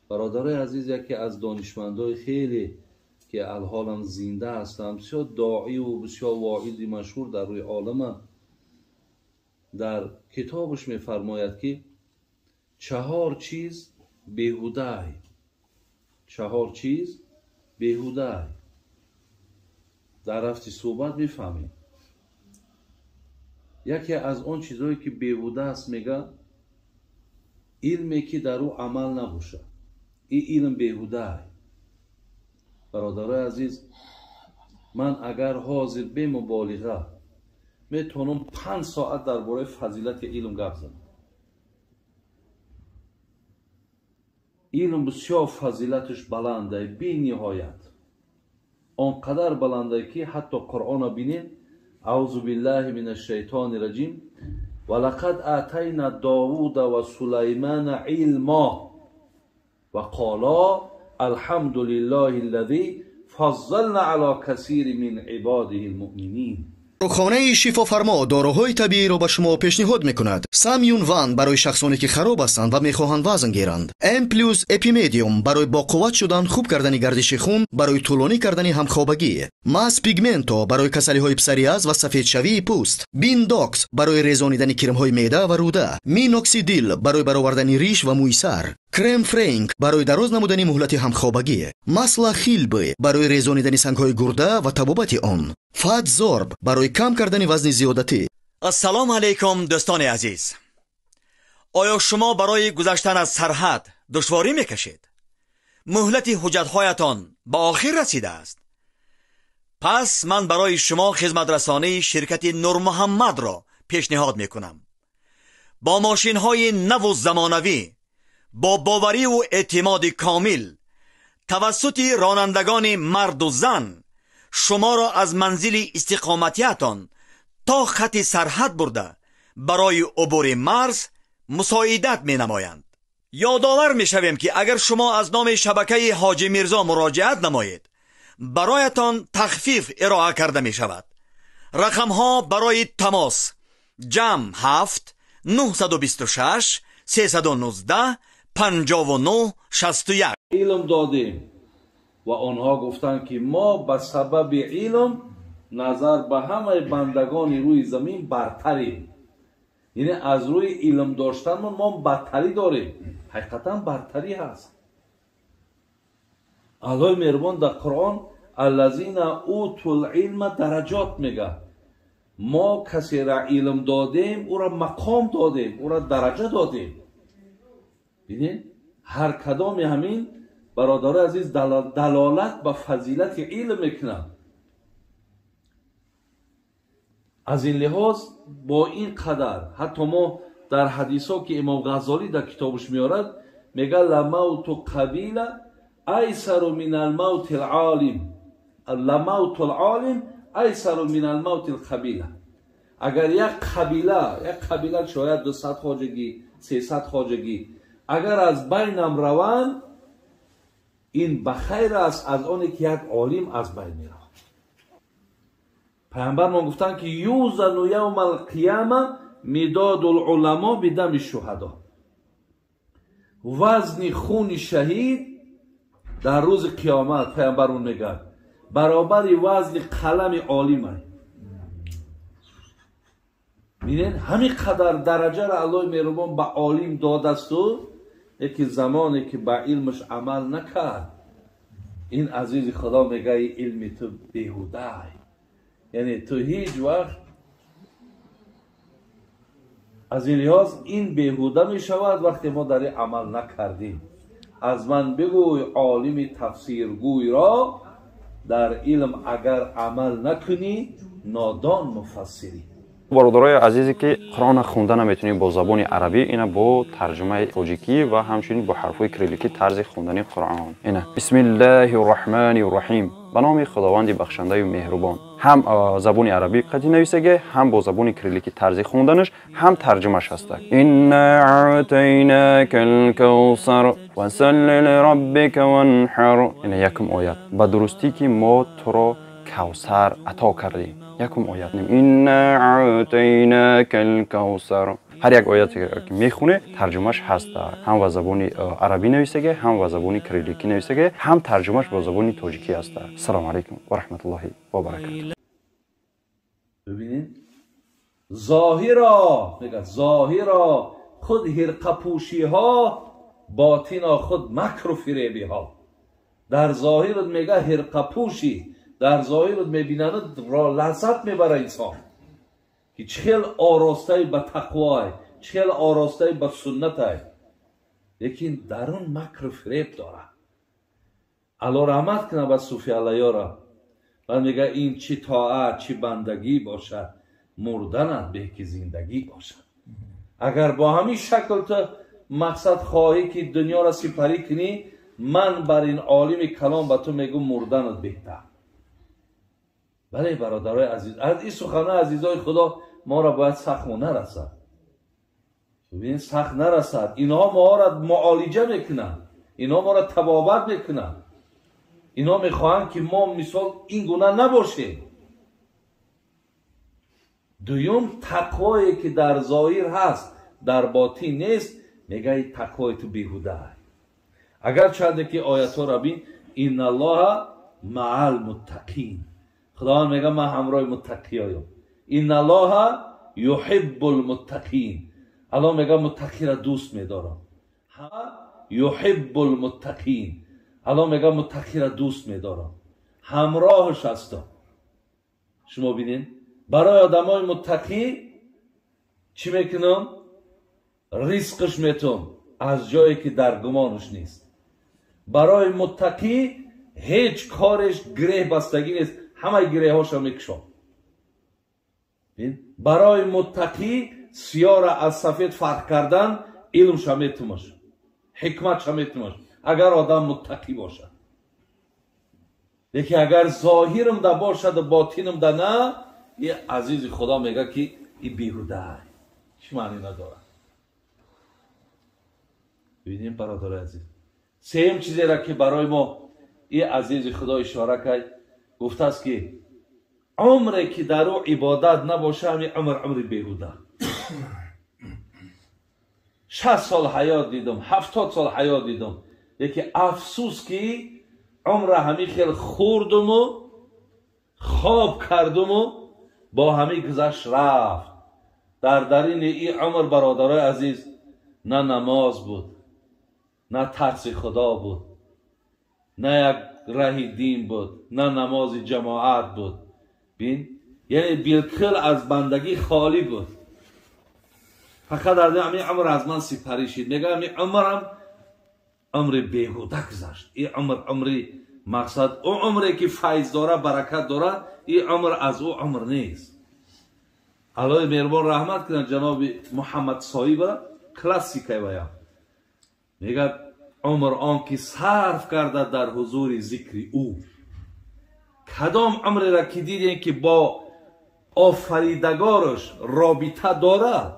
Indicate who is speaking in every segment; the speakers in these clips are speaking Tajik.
Speaker 1: Бародарои азиз, яке аз донишмандои хеле ки алҳолам зинда ҳастанд, бисёр доиву бисёр воизи машҳур дар рӯи олама, дар китобаш мефармояд, ки чаҳор чиз беҳудаай, чаҳор чиз беҳудаай. Дар рафти суҳбат мефаҳмем. Яке аз он чизҳое ки беҳуда аст, мега, илме ки дар ӯ амал набошад, ин илм беҳудаай. Бародарои азиз, ман агар ҳозир бемуболиға метавонам 5 соат дар бораи фазилати илм гап занам. Илм бисёр фазилаташ баландай, бениҳоят он қадар баландай, ки ҳатто Қуръонро бинед: аузу биллаҳи мин ашшайтони раҷим, ва лақад атайна Довуда ва Сулаймана илмо ва қола алҳамду лиллаҳи аллази фаззална ала касири мин ибодиҳи лмуъминин.
Speaker 2: Дорухонаи Шифофармо доруҳои табииро ба шумо пешниҳод мекунад. Самюн Ван барои шахсоне ки хароб ҳастанд ва мехоҳанд вазн гиранд. М плюс Эпимедиум барои боқувват шудан, хуб кардани гардиши хун, барои тӯлонӣ кардани ҳамхобагӣ. Мас Пигменто барои касалиҳои псориаз ва сафедшавии пӯст. Биндокс барои резонидани кирмҳои меъда ва рӯда. Миноксидил барои баровардани риш ва мӯи сар. Крем Френк барои дароз намудани муҳлати ҳамхобагӣ. Масла Хилбы барои резонидани сангҳои гурда ва табобати он. Фатзорб барои кам кардани вазни зиёдатӣ.
Speaker 3: Ассалому алайкум, дӯстони азиз. Оё шумо барои гузаштан аз сарҳад душворӣ мекашед? Муҳлати ҳуҷҷатҳоятон ба охир расидааст? Пас ман барои шумо хизматрасонии ширкати Нурмуҳаммадро пешниҳод мекунам. Бо мошинҳои наву замонавӣ, бо бовариву эътимоди комил, тавассути ронандагони марду зан шуморо аз манзили истиқоматиятон то хати сарҳад бурда барои убури марз мусоидат менамоянд. Ёдовар мешавем, ки агар шумо аз номи шабакаи Ҳоҷи Мирзо муроҷиат намоед, бароятон тахфиф ироа карда мешавад. Рақамҳо барои тамос: ҷамъ 7 926 319 59 61.
Speaker 1: Илм додем ва онҳо гуфтанд, ки мо ба сабаби илм назар ба ҳамаи бандагони рӯи замин бартарем. Яъне аз рӯи илм доштанмон мо бартарӣ дорем. Ҳақиқатан бартарӣ ҳаст. Аллоҳи меҳрубон дар Қуръон аллазина утул илма дараҷот мега. Мо касеро илм додем, ӯро мақом додем, ӯро дараҷа додем. Бинед, ҳар кадоми ҳамин, бародарои азиз, далолат ба фазилати илм мекунад. Аз ин лиҳоз бо ин қадар ҳатто мо дар ҳадисҳо, ки Имом Ғаззолӣ дар китобаш меорад, мега ламавту қабила айсару мин алмавти алолим, ламавту алолим айсару мин алмавти алқабила. Агар як қабила, як қабила шояд 200 хоҷагӣ, 300 хоҷагӣ, агар аз байнам раванд, ин ба хайр аст аз оне ки як олим аз байн меравад. Пайғамбармон гуфтанд, ки юзану явма алқияма мидоду луламо бидами шуҳадо. Вазни хуни шаҳид дар рӯзи қиёмат, пайғамбармон мегӯяд, баробари вазни қалами олимай. Бинед, ҳамин қадар дараҷаро Аллоҳи меҳрубон ба олим додасту, яке замоне ки ба илмаш амал накард, ин азизи Худо мегӯяд, илми ту беҳудай. Яъне ту ҳеҷ вақт аз ин лиҳоз ин беҳуда мешавад вақте мо дар ин амал накардем. Аз ман бигӯй олими тафсиргӯйро, дар илм агар амал накунӣ, нодон муфассирӣ.
Speaker 4: Бародарои азизе ки Қуръонро хонда наметавонӣ бо забони арабӣ, ина бо тарҷумаи тоҷикӣ ва ҳамчунин бо ҳарфҳои кирилликӣ тарзи хондани Қуръон. Ина бисмиллаҳи рраҳмани рраҳим, ба номи Худованди бахшандаю меҳрубон. Ҳам забони арабӣ қатъи нависаге, ҳам бо забони кирилликӣ тарзи хонданаш, ҳам тарҷумаш ҳаста. Инна аътайнака алкавсар фасалли лираббика ванҳар. Ина якум оят. Ба дурустӣ ки мо туро кавсар ато кардем. Якум оят. Инна аътайнака алкавсар. Ҳар як ояте ки мехоне, тарҷумаш ҳаста. Ҳам ба забони арабӣ нависаге, ҳам ба забони кирилликӣ нависаге, ҳам тарҷумаш бо забони тоҷикӣ ҳаста. Ассалому алайкум ва раҳматуллоҳи ва баракатуҳ.
Speaker 1: Бибинед, зоҳиро мегӯяд, зоҳиро худ ҳирқапӯшиҳо, ботино худ макру фиребиҳо. Дар зоҳират мега ҳирқапӯшӣ, дар зоҳират мебинанд, лаззат мебара инсон, ки чӣ хел оростаи ба тақвой, чӣ хел оростаи ба суннатай, лекин дарун макру фиреб дорад. Алло раҳмат кунад ба суфи аллаёра. Баъд мега ин чӣ тоат, чӣ бандагӣ бошад, мурданат беҳ ки зиндагӣ бошад. Агар бо ҳамин шакл ту мақсад хоҳӣ ки дунёро сипарӣ кунӣ, ман бар ин олими калом ба ту мегӯм, мурданат беҳтар. Бале, бародарои азиз, аз ин суханои азизои Худо моро бояд сахтмо нарасад. Бибин, сахт нарасад. Инҳо моро муолиҷа мекунанд, инҳо моро табобат мекунанд, инҳо мехоҳанд ки мо мисол ин гуна набошем. Дуюм, тақвое ки дар зоҳир ҳаст, дар ботин нест, мегаи тақвои ту беҳуда. Агар чанде ки оятҳоро бин, инналлоҳа маал муттақин, Худованд мега ман ҳамроҳи муттақиёям. Инналлоҳа юҳиббул муттақин, Аллоҳ мега муттақиро дӯст медорам. Юҳиббул муттақин, Аллоҳ мега муттақиро дӯст медорам, ҳамроҳаш ҳастам. Шумо бинед, барои одамои муттақӣ чӣ мекунам? Ризқш метум аз ҷое ки дар гумонаш нест. Барои муттақӣ ҳеҷ кореш гиреҳ бастагӣ нест, ҳамаи гиреҳҳошро мекушом. Барои муттақӣ сиёра аз сафед фарқ кардан илмша метумаш, ҳикматша метумаш, агар одам муттақӣ бошад. Лекин агар зоҳирмда бошаду ботинмда на, и азизи Худо мега ки и беҳуда, чӣ маънӣ надорад. Бибинем, бародари азиз, сеюм чизеро ки барои мо и азизи Худо ишора кард, гуфтааст ки умре ки дар ӯ ибодат набоша, ҳамин умр умри беҳуда. 60 сол ҳаёт дидум, 70 сол ҳаёт дидум, лекин афсӯс ки умра ҳамин хел хӯрдуму хоб кардуму бо ҳамин гузашт рафт. Дар дарини ин умр, бародарои азиз, на намоз буд, на тарси Худо буд, на як раҳи дин буд, на намози ҷамоат буд. Бин, яъне билкул аз бандагӣ холӣ буд. Фақат аз ҳамин умр аз ман сипарӣ шид. Мега ҳамин умрам умри беҳуда гузашт. Ин умр умри мақсад, ӯ умре ки файз дора, баракат дора, ин умр аз ӯ умр нест. Аллоҳи меҳрубон раҳмат кунад ҷаноби Муҳаммад Соҳиба, классикаи ваям. Мегӯяд умр он ки сарф карда дар ҳузури зикри ӯ. Кадом умреро ки дидем ки бо офаридагораш робита дорад,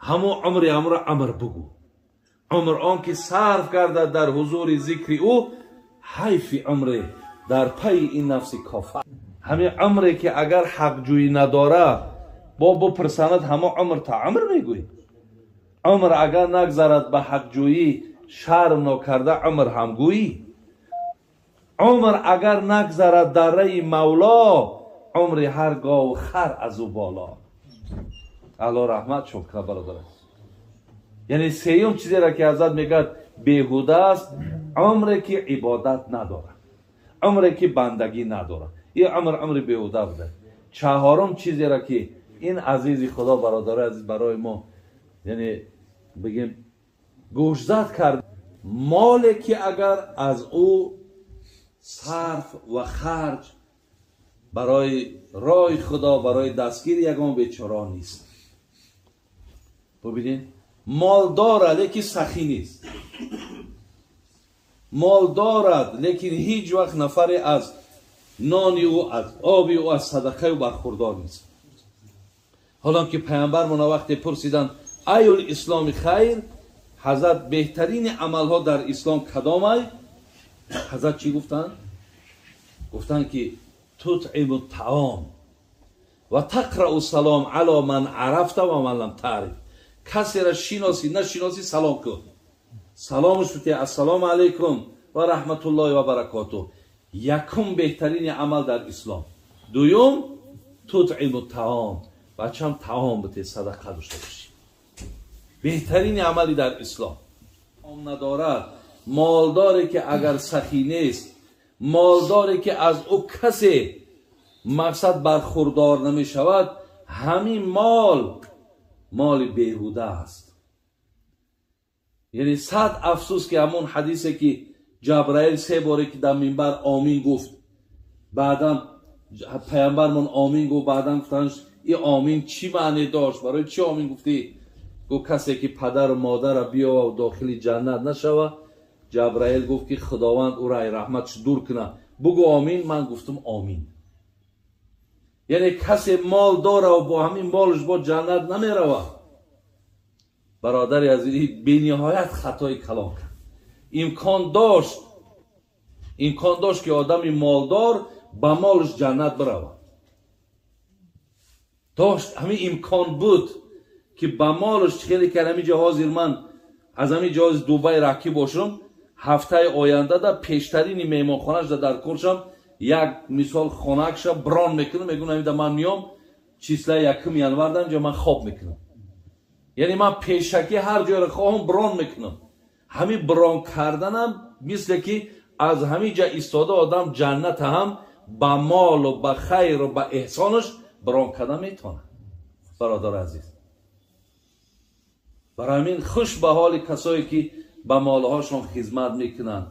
Speaker 1: ҳамон умри ҳамро амр бугӯ. Умр он ки сарф карда дар ҳузури зикри ӯ, ҳайфи умре дар пайи ин нафси кофар. Ҳамин умре ки агар ҳақҷӯӣ надорад, бо бупурсанад, ҳамон умр та умр мегӯӣ. Умр агар нагзарад ба ҳақҷӯӣ, шарм нокарда умр ҳамгӯӣ. Умр агар нагзарад дар раи Мавло, умри ҳар гову хар аз ӯ боло. Аллоҳ раҳмат шуд кунад, бародар. Яъне сеюм чизеро ки ҳазрат мегӯяд беҳуда аст, умре ки ибодат надорад, умре ки бандагӣ надорад, ин умр умри беҳуда буда. Чаҳорум чизеро ки ин азизи Худо, бародарои азиз, барои мо яъне бигем гӯшзад кард, моле ки агар аз ӯ сарф ва харҷ барои роҳи Худо, барои дастгири ягон бечора нест. Бубинед, мол дорад, лекин сахӣ нест. Мол дорад, лекин ҳеҷ вақт нафаре аз нони ӯ, аз оби ӯ, аз садақаи ӯ бархурдор нест. Ҳолон ки паямбармона вақте пурсиданд аюл исломи хайр, ҳазрат беҳтарини амалҳо дар ислом кадомай? Ҳазрат чӣ гуфтанд? Гуфтанд ки тутъиму таом. Ва тақраъу салом ало ман арафта ва ман лам таъриф. Касеро шиносӣ нашиносӣ салом кун. Саломаш бите, ассалому алайкум ва раҳматуллоҳи ва баракотуҳ. Якум беҳтарини амал дар ислом. Дуюм тутъиму таом. Бачам таом бите, садақа дошта бошӣ. Беҳтарини амали дар ислом. Ом надорад молдоре ки агар сахӣ нест, молдоре ки аз ӯ касе мақсад бархурдор намешавад, ҳамин мол моли беҳуда аст. Яъне сад афсӯс ки ҳамон ҳадисе ки Ҷабраил се боре ки дар минбар омин гуфт, баъдан паямбармон омин гуфт, баъдан гуфтанд ин омин чӣ маъне дошт, барои чӣ омин гуфтӣ? Гуфт касе ки падару модарро биёва дохили ҷаннат нашава. Ҷабраил гуфт ки Худованд ӯро ай раҳматш дур кунад. Бугӯ омин, ман гуфтам омин. Яъне касе мол дора ва бо ҳамин молш бо ҷаннат намеравад. Бародари азиз, бениҳоят хатои калон кард. Имкон дошт ки одами молдор ба молш ҷаннат биравад. Дошт, ҳамин имкон буд ки ба молш хеле ки ҳамин ҷо ҳозир ман аз ҳамин ҷози Дубай раҳкӣ бошам, ҳафтаи оянда да пештарини меҳмонхонаш да дар куршам як мисол хонакша брон мекунам, мегӯям ҳамин ман миём числаи 1 январ да инҷо ман хоб мекунам. Яъне ман пешакӣ ҳар ҷойро хоҳам брон мекунам. Ҳамин брон карданам мисле ки аз ҳамин ҷа истода одам ҷанната ҳам ба молу ба хайру ба эҳсонаш брон карда метавонад. Бародари азиз, барои ҳамин хуш ба ҳоли касое ки ба молҳошон хизмат мекунанд.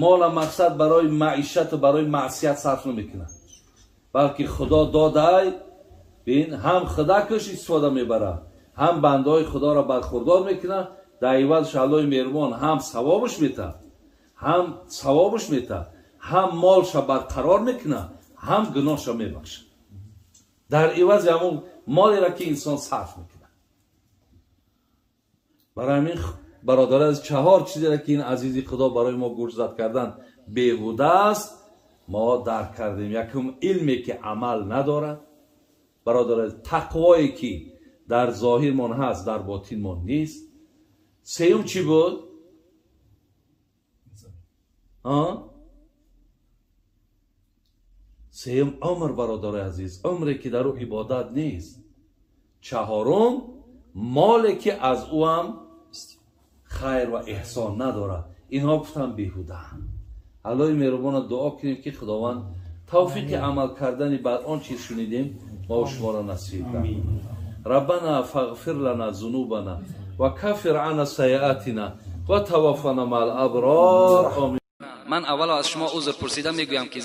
Speaker 1: Мола мақсад барои маишату барои маъсият сарф намекунанд, балки Худо додай, бин ҳам худакаш истифода мебарад, ҳам бандаҳои Худоро бархурдор мекунад. Дар ивазш Аллоҳи меҳрубон ҳам савобаш метаҳад, ҳам молша барқарор мекунад, ҳам гуноҳша мебахшад. Дар ивази ҳамон молеро ки инсон сарф мекунад. Барои ҳамин бародар, аз чаҳор чизеро ки ин азизи Худо барои мо гӯшзад кардан беҳуда аст, мо дарк кардем. Якум илме ки амал надорад, бародар, тақвое ки дар зоҳирмон ҳаст, дар ботинмон нест. Сеюм чӣ буд? Сеюм умр, бародари азиз, умре ки дар ӯ ибодат нест. Чаҳорум моле ки аз ӯ ҳам хайр ва эҳсон надорад. Инҳо гуфтан беҳудаанд. Аллоҳи меҳрубонро дуо кунем ки Худованд тавфиқи амал кардани бар он чиз шунидем мо шуморо насиб кунад. Раббана фағфир лана зунубана ва каффир ана сайиатина ва таваффана маал аброр. Омин.
Speaker 5: Ман аввало аз шумо узр пурсида мегӯям ки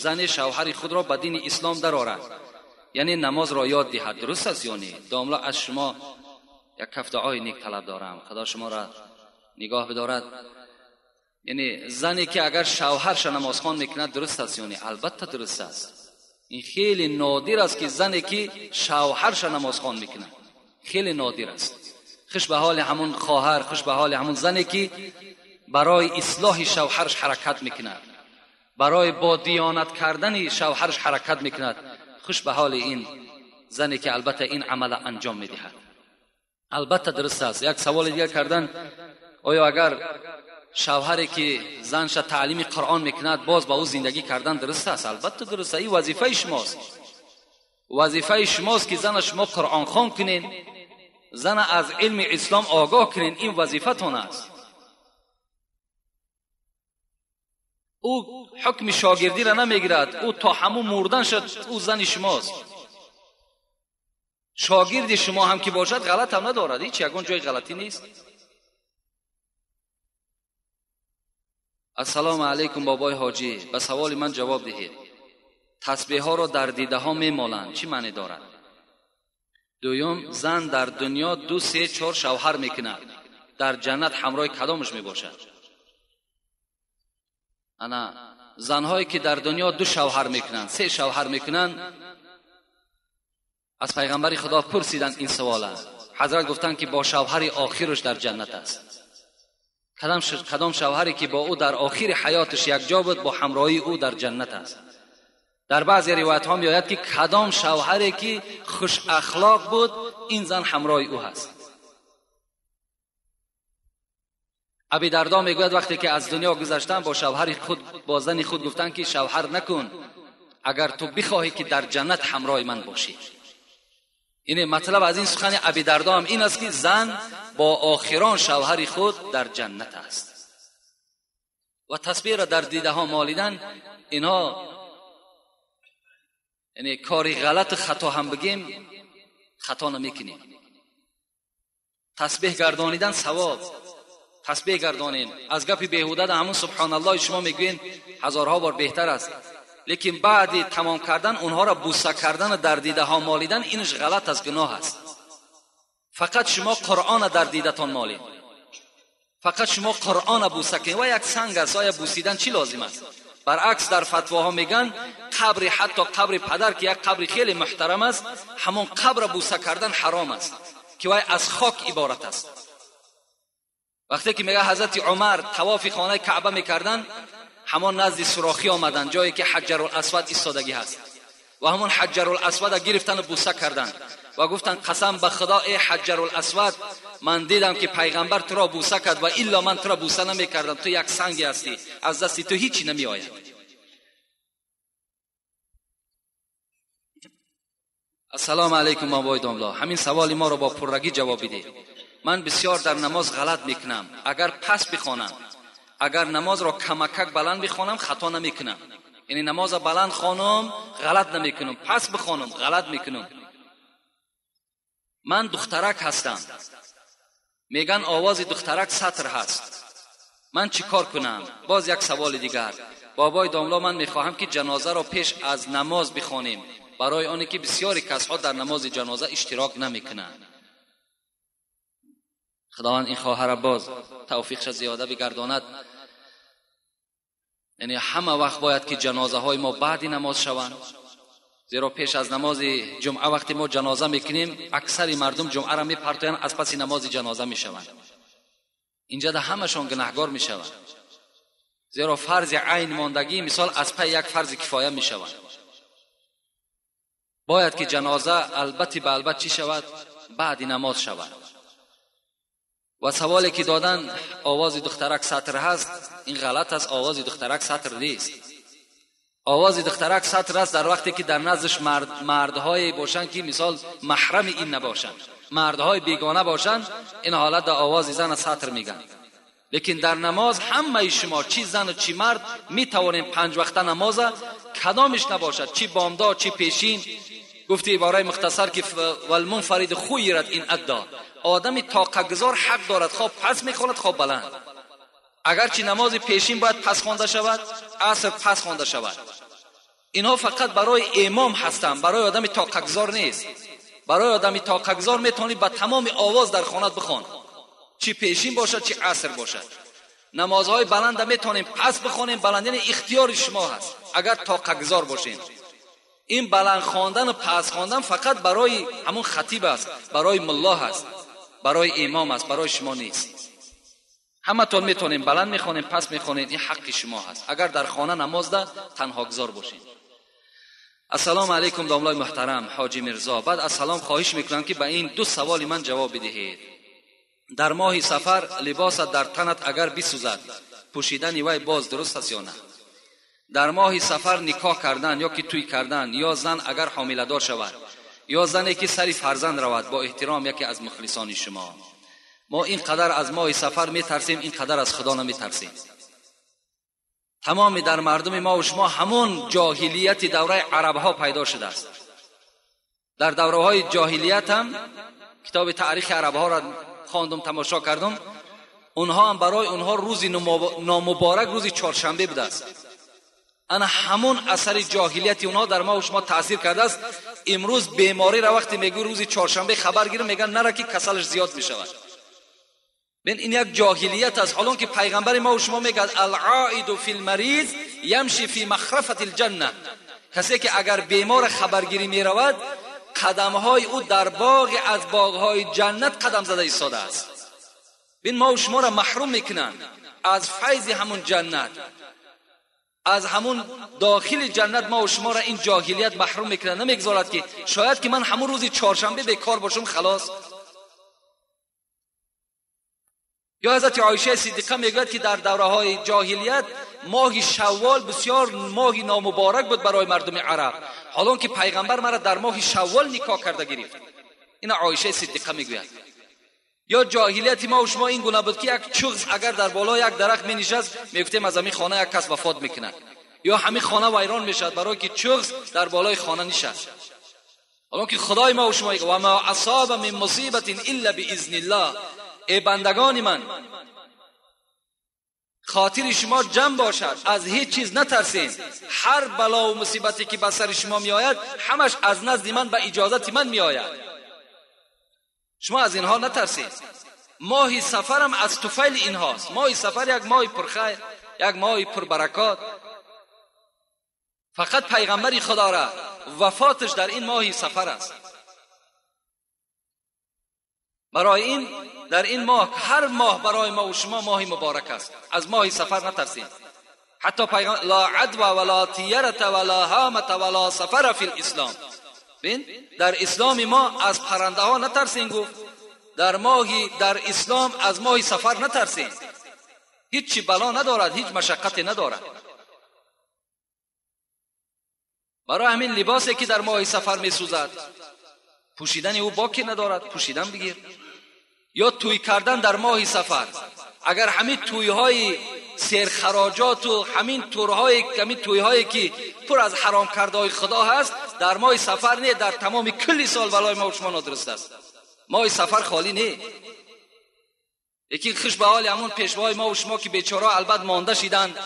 Speaker 5: зани шавҳари худро ба дини ислом дарорад, яъне намозро ёд диҳад. Дуруст аст ё не? Домла, аз шумо як каф дуои нек талаб дорам. Худо шуморо нигоҳ бидорад. Яъне зане ки агар шавҳарша намозхон мекунад, дуруст аст ё не? Албатта дуруст аст. Ин хеле нодир аст ки зане ки шавҳарша намозхон мекунад, хеле нодир аст. Хуш ба ҳоли ҳамун хоҳар, хуш ба ҳоли ҳамун зане ки барои ислоҳи шавҳарш ҳаракат мекунад, барои бо диёнат кардани шавҳарш ҳаракат мекунад. Хуш ба ҳоли ин зане ки албатта ин амала анҷом медиҳад. Албатта дуруст аст. Як саволи дигар кардан, оё агар шавҳаре ки занша таълими Қуръон мекунад, боз ба ӯ зиндагӣ кардан дуруст аст? Албатта дуруст аст. Ин вазифаи шумост. Вазифаи шумост ки зана шумо қуръонхон кунед, зана аз илми ислом огоҳ кунед. Ин вазифатон аст. Ӯ ҳукми шогирдиро намегирад. Ӯ то ҳамун мурдан шуд, ӯ зани шумост. Шогирди шумо ҳам ки бошад, ғалат ҳам надорад. Ҳеҷ ягон ҷои ғалатӣ нест. Ассалому алайкум бобои ҳоҷӣ, ба саволи ман ҷавоб диҳед. Тасбеҳҳоро дар дидаҳо мемоланд, чӣ маъне дорад? Дуюм, зан дар дунё 2, 3, 4 шавҳар мекунад, дар ҷаннат ҳамроҳи кадомаш мебошад? Ана занҳое ки дар дунё 2 шавҳар мекунанд, 3 шавҳар мекунанд, аз пайғамбари Худо пурсиданд ин савола. Ҳазрат гуфтанд ки бо шавҳари охираш дар ҷаннат аст. Кадом шавҳаре ки бо ӯ дар охири ҳаёташ якҷо буд, бо ҳамроҳии ӯ дар ҷаннат аст. در بعضی روایت ها میآید که کدام شوهری که خوش اخلاق بود این زن همراه او هست. ابی دردا میگوید وقتی که از دنیا گذشتن با شوهر خود، با زن خود گفتن که شوهر نکن اگر تو بخواهی که در جنت همراه من باشی. این مطلب از این سخن ابی دردا هم این است که زن با آخران شوهر خود در جنت است. و تسبیح را در دیده ها مالیدن، اینها یعنی کاری غلط خطا هم بگیم خطا نمیکنیم. تسبیح گردانیدن ثواب، تسبیح گردانین از گپی بیهوده ده همون سبحان الله شما میگوین هزارها بار بهتر است، لیکن بعد تمام کردن اونها را بوسه کردن و در دیده ها مالیدن اینش غلط است، گناه است. فقط شما قرآن در دیدتان مالید، فقط شما قرآن بوسه کنید و یک سنگ است، آیا بوسیدن چی لازم است؟ برعکس در فتواها میگن قبر، حتی قبر پدر که یک قبر خیلی محترم است، همون قبر بوسه کردن حرام است که وای از خاک عبارت است. وقتی که میگه حضرت عمر طواف خانه کعبه میکردن، همان نزد سوراخی آمدن جایی که حجر الاسود ایستادگی هست و همون حجر الاسود گرفتن و بوسه کردن و گفتن قسم به خدا ای حجر الاسود، من دیدم که پیغمبر تو را بوسه کرد و الا من تو را بوسه نمیکردم، تو یک سنگی هستی، از دستی تو هیچی نمی آید. السلام علیکم آقای داملا، همین سوال ما را با پررگی جواب بده. من بسیار در نماز غلط میکنم، اگر پس بخوانم، اگر نماز را کمکک بلند بخوانم خطا نمیکنم، یعنی نماز بلند خوانم غلط نمیکنم، پس بخوانم غلط میکنم. من دخترک هستم، میگن آواز دخترک سطر هست، من چی کار کنم؟ باز یک سوال دیگر، بابای داملا من میخواهم که جنازه را پیش از نماز بخوانیم برای آنی که بسیاری کسها در نماز جنازه اشتراک نمیکنند. خداوند این خواهر باز توفیقش زیاده بگرداند. یعنی همه وقت باید که جنازه های ما بعد نماز شوند، زیرا پیش از نماز جمعه وقتی ما جنازه میکنیم اکثر مردم جمعه را میپرتویند، از پس نماز جنازه میشوند. اینجا ده همشان گناهگار میشوند، زیرا فرض عین ماندگی مثال از پی یک فرض کفایه میشوند. باید که جنازه البته به البته چی شود؟ بعد نماز شود. و سوالی که دادن آواز دخترک سطر هست، این غلط است. آواز دخترک سطر نیست. آواز دخترک سطر است در وقتی که در نزدش مردهای باشند که مثال محرم این نباشند، مردهای بیگانه باشند، این حالت در آواز زن سطر میگن. لیکن در نماز همه شما چی زن و چی مرد میتوانیم 5 وقت نماز کدامش نباشد، چی بامداد چی پیشین. گفتی عباره مختصر که والمنفرد خیرت این ادا، آدم طاقتگزار حق دارد خواب پس میخواند خواب بلند. اگرچه نماز پیشین باید پس خوانده شود، عصر پس خوانده شود، اینها فقط برای امام هستند، برای آدم طاقتگزار نیست. برای آدم طاقتگزار میتونی با تمام آواز در خانه بخوان، چی پیشین باشد چی عصر باشد. نمازهای بلند میتونیم پس بخوانیم، بلند یعنی اختیار شما هست اگر طاقتگزار باشین. این بلند خواندن و پس خواندن فقط برای همون خطیب است، برای ملا هست، برای امام است، برای شما نیست. همتون میتونیم بلند میخوانیم پس میخوانیم، این حق شما هست اگر در خانه نماز ده تنها گذار باشین. السلام علیکم داملای محترم حاجی میرزا، بعد از سلام خواهش میکنم که به این 2 سوال من جواب بدهید. در ماه صفر لباس در تنت اگر بسوزد پوشیدن وی باز درست است یا نه؟ در ماه صفر نکاح کردن یا که توی کردن، یا زن اگر حامله دار شود، یا زنی که سری فرزند رود، با احترام یکی از مخلصان شما. ما اینقدر از ماه صفر میترسیم، اینقدر از خدا نمیترسیم. تمام در مردم ما و شما همون جاهلیت دوره عرب ها پیدا شده است. در دوره های جاهلیت هم کتاب تاریخ عرب ها را خواندم، تماشا کردم، اونها هم برای اونها روز نامبارک روز چهارشنبه بوده است. انا همون اثر جاهلیت اونها در ما و شما تاثیر کرده است. امروز بیماری را وقتی میگو روز چهارشنبه خبر گیرم، میگن نره که کسلش زیاد میشود. ببین این یک جاهلیت است. حالان که پیغمبر ما و شما میگه العائد فی المریض یمشی فی مخرفه الجنه، کسی که اگر بیمار خبرگیری میرود قدمهای او در باغ از باغهای جنت قدم زده ایستاده است. ببین ما و شما را محروم میکنن از فیض همون جنت، از همون داخل جنت ما و شما را این جاهلیت محروم میکنه، نمیگذارد که شاید که من همون روزی چهارشنبه بیکار باشم خلاص. یا حضرت عایشه صدیقه میگوید که در دوره های جاهلیت ماه شوال بسیار ماه نامبارک بود برای مردم عرب، حالا که پیغمبر مرا در ماه شوال نکاح کرده گرفت. این عایشه صدیقه میگوید. یا جاهلیت ما و شما این گونه بود که یک چغز اگر در بالا یک درخت می نشست میگفتیم از همین خانه یک کس وفات میکند، یا همین خانه ویران میشد برای که چغز در بالای خانه نشست. حالا که خدای ما و شما میگه و ما اصاب من مصیبت الا باذن الله، ای بندگان من خاطر شما جمع باشد، از هیچ چیز نترسین، هر بلا و مصیبتی که به سر شما می آید همش از نزد من به اجازت من می آید، شما از اینها نترسید. ماه سفرم از طفیل اینهاست. ماه سفر یک ماه پرخیر، یک ماه پربرکات. فقط پیغمبر خدا را وفاتش در این ماه سفر است. برای این در این ماه، هر ماه برای ما و شما ماه مبارک است، از ماه سفر نترسید. حتی پیغمبر لا عدوى ولا طیرة ولا هامة ولا سفر فی الاسلام. بین در اسلام ما از پرنده ها نترسین گفت، در اسلام از ماه سفر نترسین، هیچ بلا ندارد، هیچ مشقتی ندارد. برای همین لباسی که در ماه سفر میسوزد پوشیدن او باکی ندارد، پوشیدن بگیر. یا توی کردن در ماه سفر، اگر همین توی های سرخراجات و همین تورهای همین توی هایی که پر از حرام کرده های خدا هست در ماه سفر نه، در تمام کلی سال بلای ما و شما نادرست است. ماه سفر خالی نه. یکی خوش به حال همون پیشوای ما و شما که بیچاره البته مانده شیدند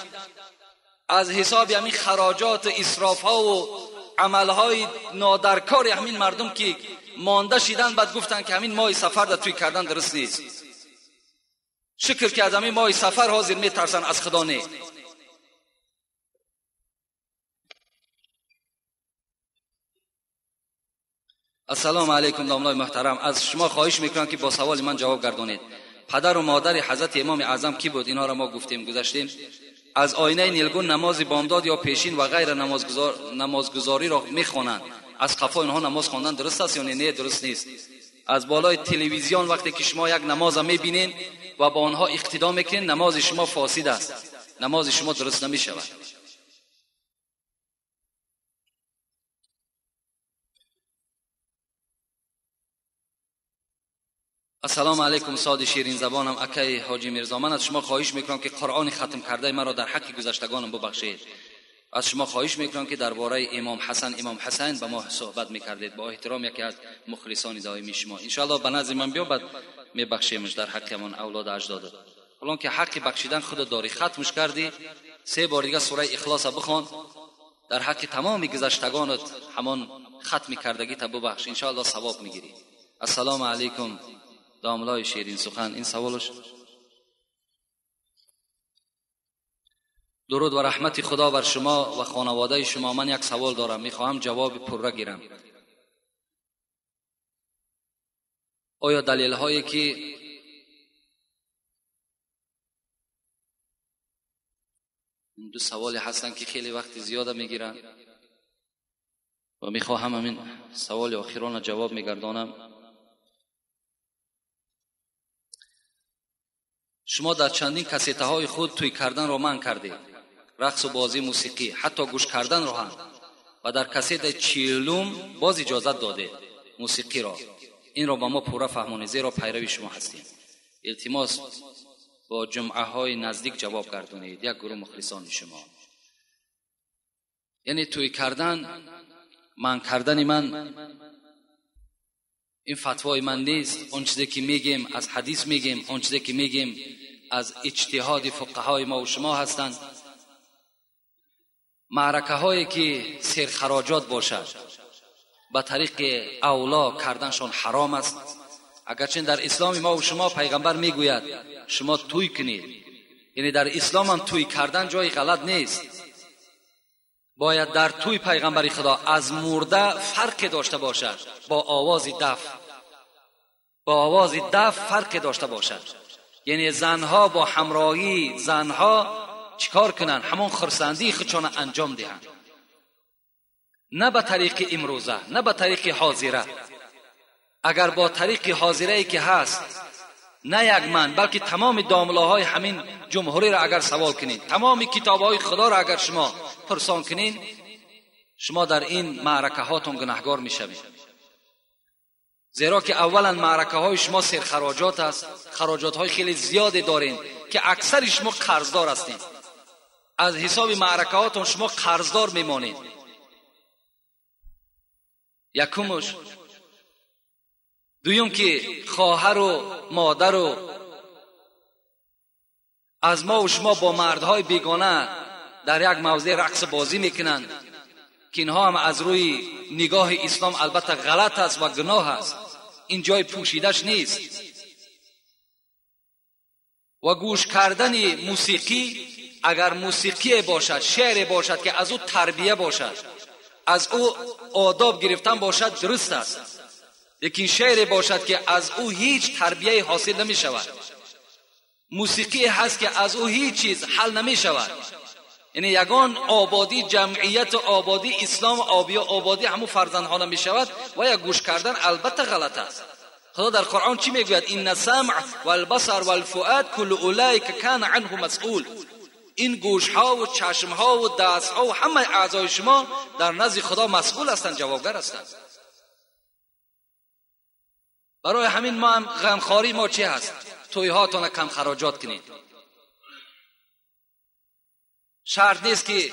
Speaker 5: از حساب همین خراجات و اسراف ها و عمل های نادرکار همین مردم که مانده شیدن، بعد گفتن که همین ماه سفر در توی کردن درست نیست. شکر که از همین ماه سفر حاضر میترسن از خدا نه. السلام علیکم داملای محترم، از شما خواهش میکنم که با سوال من جواب گردانید. پدر و مادر حضرت امام اعظم کی بود؟ اینها را ما گفتیم گذشتیم. از آینه نیلگون نماز بامداد یا پیشین و غیر نمازگزاری را میخوانند، از قفا اینها نماز خواندن درست است یا نه؟ درست نیست. از بالای تلویزیون وقتی که شما یک نماز میبینین و با آنها اقتدا میکنین، نماز شما فاسد است، نماز شما درست نمیشود. السلام علیکم ساد شیرین زبانم اکی حاجی میرزا، من از شما خواهش میکنم که قرآن ختم کرده مرا در حق گذشتگانم ببخشید. از شما خواهش میکنم که درباره امام حسن امام حسین به ما صحبت میکردید. با احترام یکی از مخلصان دائمی شما. انشاءالله به نزد من بیا، بعد میبخشیمش در حق من اولاد اجداد. حالا که حق بخشیدن خود داری، ختمش کردی، 3 بار دیگه سوره اخلاص بخوان، در حق تمام گذشتگانت همان ختم کردگی تا ببخش، انشاءالله ثواب میگیری. السلام علیکم داملای شیرین سخن. این سوالش. درود و رحمت خدا بر شما و خانواده شما. من یک سوال دارم، میخواهم جواب پرره گیرم. آیا دلیل هایی که دو سوالی هستن که خیلی وقت زیاده میگیرن و میخواهم همین سوال آخران را جواب میگردانم. شما در چندین کسیته های خود توی کردن را منع کردید، رقص و بازی موسیقی، حتی گوش کردن را هم، و در کسیت 40 باز اجازت داده موسیقی را. این را به ما پورا فهمانید، زیرا پیروی شما هستیم. التماس با جمعه های نزدیک جواب گردانید، یک گروه مخلصان شما. یعنی توی کردن، من کردن من، این فتوای من نیست. اون چیزی که میگیم از حدیث میگیم، اون چیزی که میگیم از اجتهاد فقهای ما و شما هستند. معرکه هایی که سرخراجات باشد به طریق اولا کردنشان حرام است. اگرچه در اسلام ما و شما پیغمبر میگوید شما توی کنید، یعنی در اسلام هم توی کردن جای غلط نیست. باید در توی پیغمبر خدا از مرده فرق داشته باشد، با آواز دف، با آواز دف فرق داشته باشد. یعنی زنها با همراهی زنها چیکار کنن؟ همون خرسندی خودشان انجام دهند، نه به طریق امروزه، نه به طریق حاضره. اگر با طریق حاضره ای که هست، نه یک من بلکه تمام داملاهای همین جمهوری را اگر سوال کنید، تمام کتابهای خدا را اگر شما پرسان کنید، شما در این معرکه هاتون گناهگار میشوید. زیرا که اولا معرکه های شما سر خراجات است، خراجات های خیلی زیادی دارین که اکثر شما قرضدار هستین. از حساب معرکه هاتون شما قرضدار میمانید. یکمش. دویم که خواهر و مادر و از ما و شما با مردهای بیگانه در یک موضع رقص بازی میکنند که اینها هم از روی نگاه اسلام البته غلط است و گناه است، این جای پوشیدش نیست. و گوش کردن موسیقی، اگر موسیقی باشد، شعر باشد که از او تربیه باشد، از او آداب گرفتن باشد، درست است. لیکن شعر باشد که از او هیچ تربیه حاصل نمی شود، موسیقی هست که از او هیچ چیز حل نمی شود، یعنی یگان آبادی جمعیت و آبادی اسلام و آبادی همون فرزندها نمی شود. و یا گوش کردن البته غلط است. خدا در قرآن چی میگوید؟ ان السمع والبصر والفؤاد كل اولئک کان عنه مسئول. این گوش ها و چشم ها و دست ها و همه اعضای شما در نزد خدا مسئول هستند، جوابگر هستند. برای همین ما هم غمخواری ما چی هست؟ توی هاتون کم خراجات کنید. شرط نیست که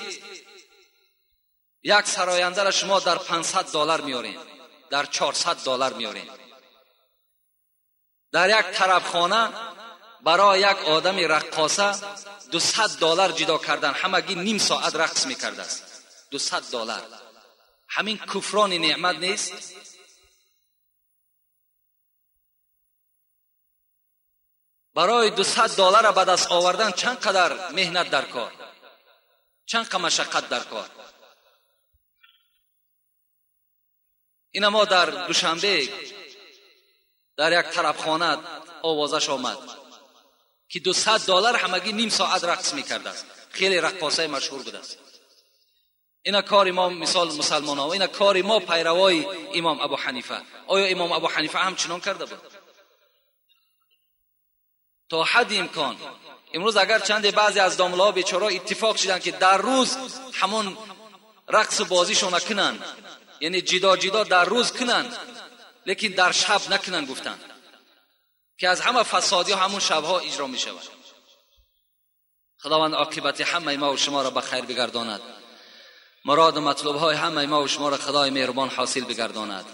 Speaker 5: یک سراینده را شما در $500 میارین، در $400 میارین. در یک طرفخانه برای یک آدم رقاصه $200 جدا کردن، همگی نیم ساعت رقص میکرده است. $200. همین کفران نعمت نیست؟ برای $200 به دست آوردن چند قدر مهنت در کار، چند قدر مشقت در کار. این ما در دوشنبه در یک طرفخانه آوازش آمد که $200 همگی نیم ساعت رقص میکرده است. خیلی رقاصه مشهور بوده است. اینا کار ما مثال مسلمان ها، اینا کار ما پیروای امام ابو حنیفه. آیا امام ابو حنیفه هم چنان کرده بود؟ تا حد امکان. امروز اگر چند بعضی از داملاها بیچاره اتفاق شدن که در روز همون رقص بازیشون کنن، یعنی جدا جدا در روز کنن، لیکن در شب نکنن، گفتن که از همه فسادی همون شبها اجرا می شود. خداوند عاقبت همه ما و شما را به خیر بگرداند. مراد و مطلوب های همه ما و شما را خدای مهربان حاصل بگرداند.